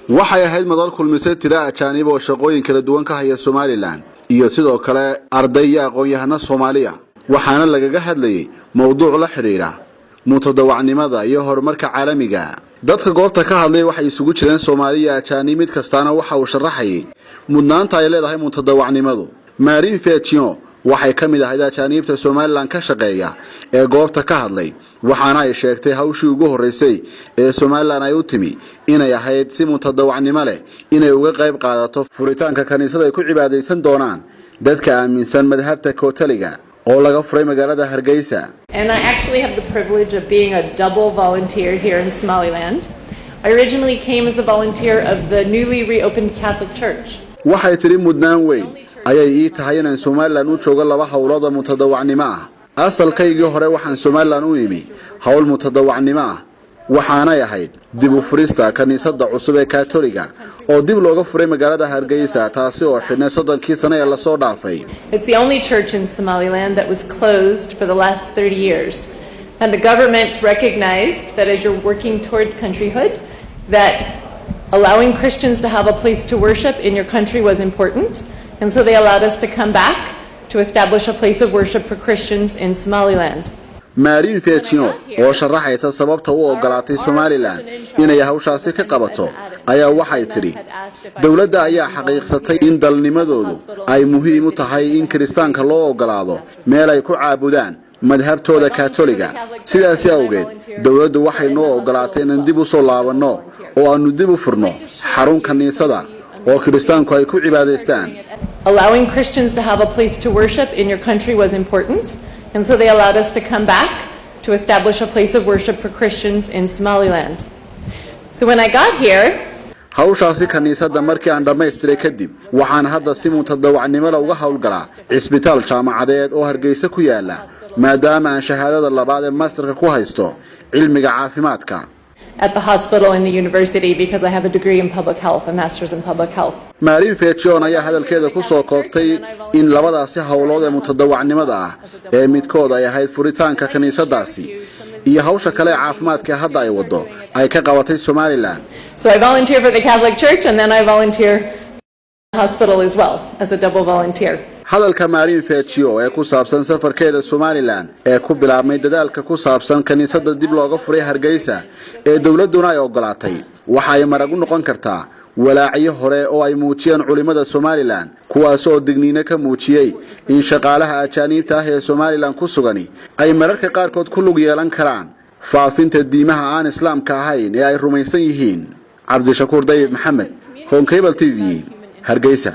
Waxay ahayd madal kulmisay tira ajaanib oo shaqooyin kala duwan ka haya Somaliland iyo sidoo kale arday iyo aqoon-yahano Soomaaliya, waxaana lagaga hadlayay mowduuc la xidhiidha mutadawacnimada iyo horumarka caalamiga. Dadka goobta ka hadlay waxay isugu jireen Soomaaliya, ajaanib, mid kastaana waxa uu sharaxayay mudnaanta ay leedahay mutadawacnimadu. Marin Fetion waxay ka mid ahayd ajaaniibta Somaliland ka shaqeeya ee goobta ka hadlay, waxaana ay sheegtay hawshii ugu horreysay ee Somaliland ay u timi inay ahayd si mutadawacnimo leh inay uga qayb qaadato furitaanka kaniisad ay ku cibaadaysan doonaan dadka aaminsan madhabta Katoliga oo laga furay magaalada Hargeysa. And I actually have the privilege of being a double volunteer here in Somaliland. I originally came as a volunteer of the newly reopened Catholic Church. Waxay tidhi, mudnaan weyn ayay ii tahay inaan Somaliland u joogo laba howlood oo mutadawacnimo ah. Asalkaygii hore waxaan Somaliland u imi howl mutadawacnimo ah, waxaanay ahayd dib u furista kiniisadda cusub ee Katoliga oo dib looga furay magaalada Hargeysa, taasi oo xidhnay 30kii sano ee lasoo dhaafay. It's the only church in Somaliland that was closed for the last 30 years. And the government recognized that as you're working towards countryhood, that allowing Christians to have a place to worship in your country was important. And so they allowed us to come back to establish a place of worship for Christians in Somaliland. Marin Fetion oo sharaxaysa sababta u ogolaatay Somaliland inay hawshaasi ka qabato ayaa waxay tidhi, dowladda ayaa xaqiiqsatay in dalnimadoodu ay muhiim u tahay in Kiristaanka loo ogolaado meel ay ku caabudaan madhabtooda Katoliga. Sidaasi awgeed dowladdu waxay noo ogolaatay inaan dib u soo laabanno oo aanu dib u furno xarun kiniisada oo Kiristaanku ay ku cibaadaystaan. Allowing Christians to have a place to worship in your country was important. And so they allowed us to come back to establish a place of worship for Christians in Somaliland. So when I got here, Hawshaasi kiniisadda markii aan dhammaystiray kadib, waxaan hadda si mutadawacnimo leh uga howlgalaa cisbitaal jaamacadeed oo Hargeysa ku yaala, maadaama aan shahaadada labaad ee masterka ku haysto cilmiga caafimaadka. at the hospital in the university because I have a degree in public health, a master's in public health. Marin Fetion ayaa hadalkeeda ku soo koobtay in labadaasi howlood ee mutadawacnimada ah ee midkood ay ahayd furitaanka kiniisadaasi iyo hawsha kale ee caafimaadka hadda ay waddo ay ka qabatay Somaliland. So I volunteer for the Catholic Church and then I volunteer for the hospital as well as a double volunteer. Hadalka Marin Fecio ee ku saabsan safarkeeda Somaliland ee ku bilaabmay dadaalka ku saabsan kiniisadda dib looga furay Hargeysa ee dowladduna ay ogolaatay waxa ay marag u noqon kartaa walaacyo hore oo ay muujiyeen culimmada Somaliland, kuwaas oo digniino ka muujiyey in shaqaalaha ajaaniibta ah ee Somaliland ku sugani ay mararka qaarkood ku lug yeelan karaan faafinta diimaha aan Islaamka ahayn ee ay rumaysan yihiin. Cabdishakuur Dayib Maxamed, Horn Cable TV, Hargeysa.